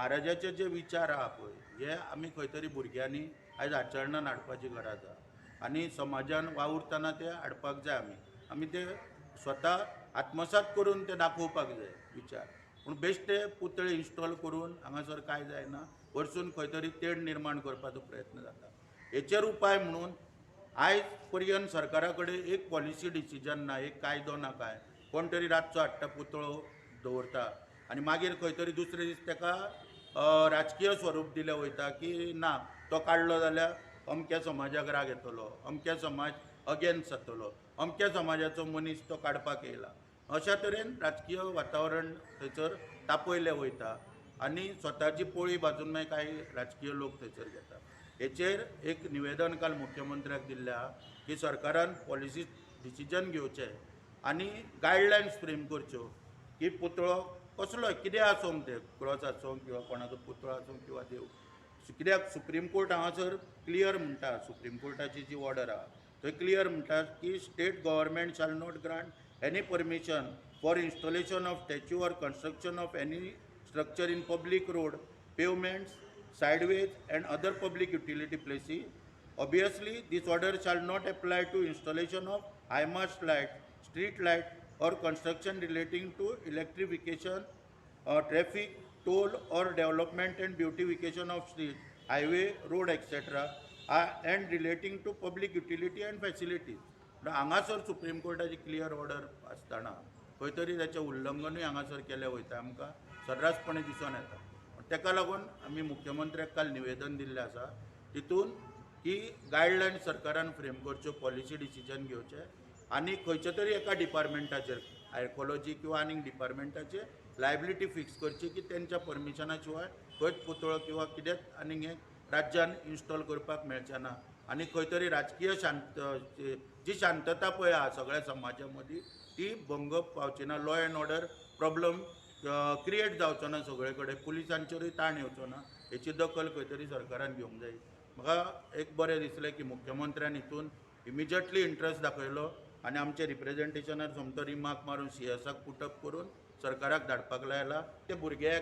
म्हाराजाचे जे विचार आहा पळय, हे आमी खंय तरी भुरग्यांनी आयज आचरणान हाडपाची गरज आहा आनी समाजान वावुरतना ते हाडपाक जाय. आमी आमी ते स्वता आत्मसात करून ते दाखोवपाक जाय विचार. पूण बेश्टे पुतळे इन्स्टॉल करून हांगासर कांय जायना, वरसून खंय तरी तेड निर्माण करपाचो प्रयत्न जाता. हेचेर उपाय म्हणून आयज पर्यंत सरकारा कडेन एक पॉलिसी डिसिजन ना, एक कायदो ना. काय कोण तरी रातचो हाडटा, पुतळो दवरता आनी मागीर खंय तरी दुसरे दीस ताका राजकीय स्वरूप दिलें वयता की ना, तो काडलो जाल्यार अमक्या समाजाक राग येतलो, अमक्या समाज अगेन्स्ट जातलो, अमक्या समाजाचो मनीस तो काडपाक येयला. अशा तरेन राजकीय वातावरण थंयसर तापयलें वयता आनी स्वताची पोळी बाजून मागीर कांय राजकीय लोक थंयसर घेता. हेचेर एक निवेदन काल मुख्यमंत्र्याक दिल्लें आहा की सरकारान पॉलिसी डिसिजन घेवचें आनी गायडलायन्स फ्रेम करच्यो की पुतळो कसलोय कितें आसूं, ते क्रॉस आसूं किंवा कोणाचो पुतळो आसूं किंवा देव, कित्याक सुप्रीम कोर्ट हांगासर क्लियर म्हणटा, सुप्रीम कोर्टाची जी ऑर्डर आहा थंय क्लियर म्हणटा की state government shall not grant any permission for installation of statue or construction of any structure in public road, pavements, sideways and other public utility places. Obviously, this order shall not apply to installation of high mast light, street light or construction relating to electrification, traffic, toll or development and beautification of street, highway, road, etc. And relating to public utility and facilities. हांगासर supreme कोर्टाची clear order आसतना खंय तरी ताचें उल्लंघनूय हांगासर केलें वयता, आमकां सर्रासपणे दिसून येता. ताका लागून आमी मुख्यमंत्र्याक काल निवेदन दिल्लें आसा तितून की गायडलायन सरकारान फ्रेम करच्यो, पॉलिसी डिसिजन घेवचें आनी खंयच्या तरी एका डिपार्टमेंटाचेर, आर्कोलॉजी किंवा आनीक डिपार्टमेंटाचेर लायबिलिटी फिक्स करची की तेंच्या परमिशना शिवाय खंयच पुतळो किंवा कितेंच आनीक हें राज्यान इन्स्टॉल करपाक मेळचें ना. आनी खंय तरी राजकीय शांत जी शांतता पळय आहा सगळ्या समाजा मदीं ती भंग पावची ना, law and order problem create जावचो ना, सगळे कडेन पुलिसांचेरूय ताण येवचो ना, हेची दखल खंय तरी सरकारान घेवंक जाय. म्हाका एक बरें दिसलें की मुख्यमंत्र्यान हितून इमिजिएटली इंट्रस्ट दाखयलो आनी आमचे रिप्रेजेंटेशनार सोमतो रिमार्क मारून सीएसाक पुटअप करून सरकाराक धाडपाक लायला. ते भुरगे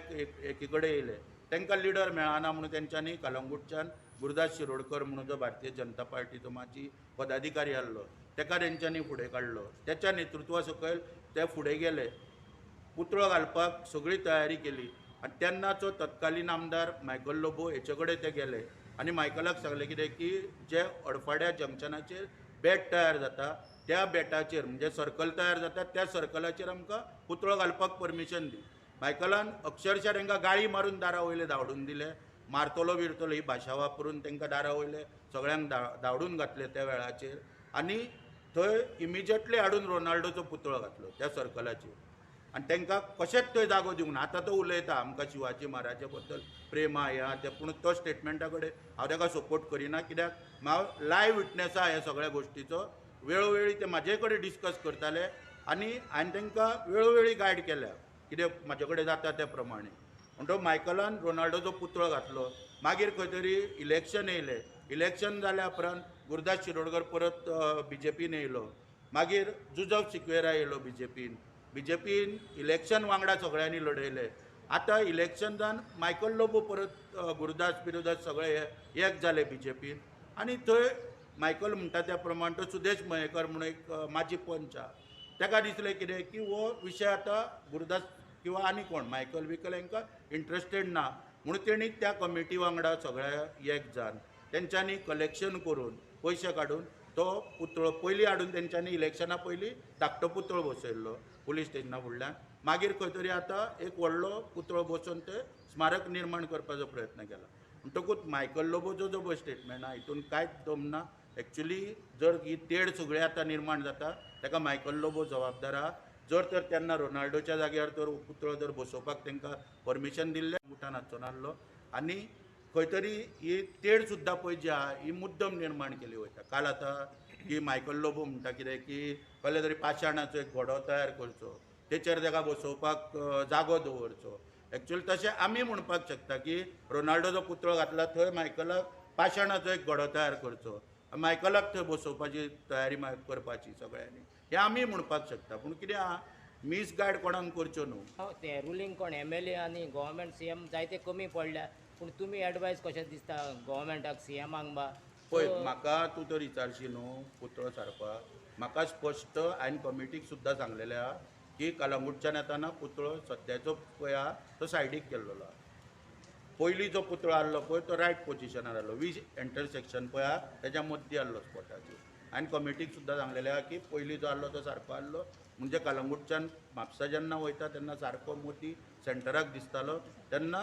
एकी कडेन येयले, तांकां लिडर मेळना म्हणून तेंच्यांनी कलंगूटच्यान गुरुदास शिरोडकर म्हणून जो भारतीय जनता पार्टीचो माजी पदाधिकारी आहलो तेका तेंच्यांनी फुडें काडलो. तेच्या नेतृत्वा सकयल ते फुडें गेले, पुतळो घालपाक सगळी तयारी केली आनी तेन्नाचो तत्कालीन आमदार मायकल लोबो हेचे कडेन ते गेले आनी मायकलाक सांगलें कितें की जे अडफाड्या जंक्शनाचेर बेट तयार जाता त्या बेटाचेर म्हणजे सर्कल तयार जाता त्या सर्कलाचेर आमकां पुतळो घालपाक परमिशन दी. मायकलान अक्षरशः तांकां गाळी मारून दारा वयले धांवडून दिले, मारतलो बिरतलो ही भाशा वापरून तांकां दारा वयले सगळ्यांक धांवडून घातले त्या वेळाचेर आनी थंय इमिजिएटली हाडून रोनाल्डोचो पुतळो घातलो त्या सर्कलाचेर आनी तांकां कशेंच थंय जागो दिवंक ना. आतां तो उलयता आमकां शिवाजी महाराजा बद्दल प्रेम आहा ह्या तें, पूण तो स्टेटमेंटा कडेन हांव ताका सपोर्ट करिना, कित्याक हांव लायव विटनेस आहा ह्या सगळ्या गोश्टीचो. वेळोवेळी ते म्हाजे कडेन डिस्कस करताले आनी हांवें तांकां वेळोवेळी गायड केल्या कितें म्हाजे कडेन जाता त्या प्रमाणे. म्हणटकच मायकलान रोनाल्डोचो पुतळो घातलो. मागीर खंय तरी इलेक्शन येयलें, इलेक्शन जाल्या उपरांत गुरुदास शिरोडकर परत बीजेपीन येयलो, मागीर जुजफ सिक्वेरा येयलो बीजेपीन, बीजेपीन इलेक्शन वांगडा सगळ्यांनी लढयलें. आतां इलेक्शन जावन मायकल लोबो परत गुरुदास बिरुदास सगळे हे एक जाले बीजेपीन आनी थंय मायकल म्हणटा त्या प्रमाण तो सुदेश मयेकर म्हणून एक माजी पंच आहा, ताका दिसलें कितें की हो विशय आतां गुरुदास किंवा आनी कोण मायकल बिकल हांकां इंट्रस्टेड ना म्हणून तेणी त्या कमिटी वांगडा सगळ्या एक जावन तेंच्यांनी कलेक्शन करून पयशे काडून तो पुतळो पयलीं हाडून तेंच्यांनी इलेक्शना पयलीं धाकटो पुतळो बसयल्लो पुलीस स्टेशना फुडल्यान, मागीर खंय तरी आतां एक व्हडलो पुतळो बसोवन ते स्मारक निर्माण करपाचो प्रयत्न केला. म्हणटकूच मायकल लोबोचो जो पळय स्टेटमेंट आहा हितून कांयच दम ना. एक्चुली जर ही तेड सगळी आतां निर्माण जाता ताका मायकल लोबो जबाबदार आहा. जर तर तेन्ना रोनाल्डोच्या जाग्यार तर पुतळो जर बसोवपाक तांकां परमिशन दिल्लें उठान हातचो नासलो आनी खंय तरी ही तेड सुद्दां पळय जी आहा ही मुद्दम निर्माण केली वयता. काल आतां की मायकल लोबो म्हणटा कितें की कसले तरी पाशाणाचो एक घोडो तयार करचो, तेचेर ताका बसोवपाक जागो दवरचो. एक्चुअली तशें आमी म्हणपाक शकता की रोनाल्डोचो पुतळो घातला थंय मायकलाक पाशाणाचो एक घोडो तयार करचो, मायकलाक थंय बसोवपाची तयारी करपाची सगळ्यांनी, हें आमी म्हणपाक शकता. पूण कितें आहा मिसगायड कोणाक करच्यो न्हू. हय, ते रुलींग कोण एमएलए आनी गव्हर्मेंट सीएम जायते कमी पडल्या, पूण तुमी एडवायस कशें दिसता गव्हर्मेंटाक, सीएमाक बा? पळय, म्हाका तूं तर विचारशी न्हू पुतळो सारपाक, म्हाका स्पश्ट हांवें कमिटीक सुद्दां सांगलेलें आहा की कलंगूटच्यान येताना पुतळो सद्याचो पळय आहा तो सायडीक केल्लो आहा. पयलीं जो पुतळो आहलो पळय तो रायट पोजिशनार आहलो, वीस इंटरसेक्शन पळय आहा तेज्या मद्दी आहलो स्पॉटाचेर. हांवें कमिटीक सुद्दां सांगलेलें आहा की पयलीं जो आहलो तो सारको आहलो, म्हणजे कलंगूटच्यान म्हापसा जेन्ना वयता तेन्ना सारको मोती सेंटराक दिसतालो, तेन्ना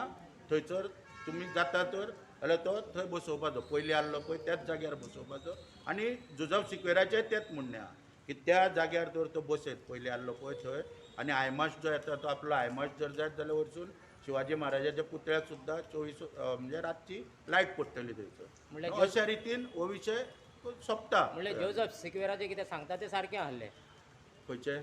थंयसर तुमी जाता तर जाल्यार तो थंय बसोवपाचो, पयलीं आहलो पळय त्याच जाग्यार बसोवपाचो. आनी जुजफ सिक्वेराचें तेंच म्हणणें आहा की त्या जाग्यार जर तो बसयत पयलीं आहलो पळय थंय, आनी हायमास्ट जो येता तो आपलो हायमास्ट जर जायत जाल्यार वरसून शिवाजी महाराजाच्या पुतळ्याक सुद्दां 24 म्हणजे रातची लायट पडटली थंयसर. म्हणल्यार अशा रितीन हो विशय सोंपता. म्हणल्यार जोजफ सिक्वेराचें कितें सांगता तें सारकें आहलें. खंयचें?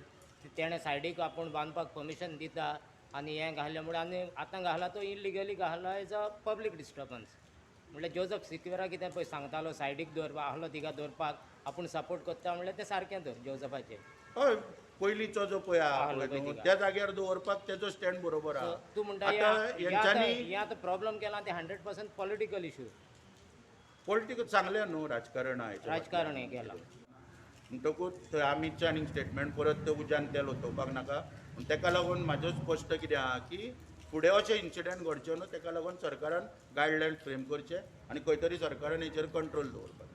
तेणें सायडीक आपूण बांदपाक परमिशन दिता आनी हें घालें म्हणून, आनी आतां घाला तो इलिगली घाला, is a public disturbance. म्हणल्यार जोजफ सिक्वेरा कितें पळय सांगतालो सायडीक दवरपा आहलो तिका दवरपाक आपूण सपोर्ट करता, म्हणल्यार तें सारकें तर जोजफाचें. हय, पयलींचो जो पळय आहा आहलो पळय पळय न्हू, तिका. त्या जाग्यार दवरपाक तेजो स्टँड बरोबर आहा. तूं म्हणटा आतां हेंच्यांनी हें आतां प्रॉब्लम केला तें 100% पॉलिटिकल इशू. पॉलिटिकल सांगलें न्हू, राजकारण आहा हेच्या राजकारण हें केलां. म्हणटकूच थंय आमीचे आनी स्टेटमेंट परत ते उज्यान तेल ओतोवपाक नाका. पूण तेका लागून म्हाजें स्पश्ट कितें आहा की फुडें अशें इन्सिडंट घडचे न्हू, तेका लागून सरकारान गायडलायन फ्रेम करचे आनी खंय तरी सरकारान हेचेर कंट्रोल दवरपाक.